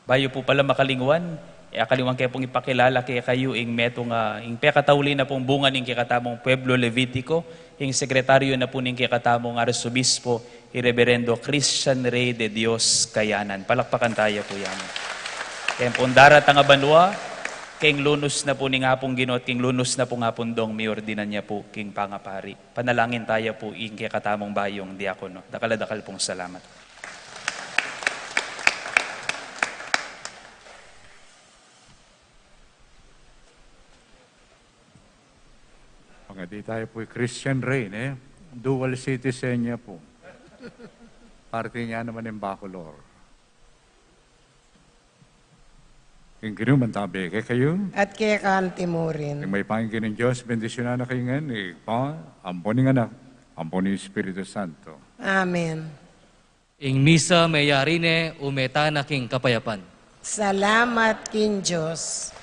Bayu pu pala makalingwan, e, akalingwan ke pung ipakilala kekayu ing metung, ah, ing pekatauli na pung bunga ning kekatamung pueblo Levitico, ing sekretaryu na pu ning kekatamung arsobispo, i Reberendo Christian Rey de Dios Kayanan. Palakpakan taya pu ya mu. Keng pung daratang a banua, keng lunus na pu ning Apung Ginu at keng lunus na pung Apung Dong, miordinan ya pu king pangapari. Panalangin taya pu ing kekatamung bayung diakono. Dakal a dakal pung salamat. Pangadi taya pu i Christian Rey, ne? Dual citizen ya pu. Parte na naman ing Bacolor. Ing Ginu mantabe kekayu. At keka mu rin. Ing mayupaya ning Dios, bendisyunan na kayu ngan ning Ibpa, ampo ning Anak, ampo ning Espiritu Santo. Amen. Ing misa meyari ne, ume tana king kapayapan. Salamat king Dios.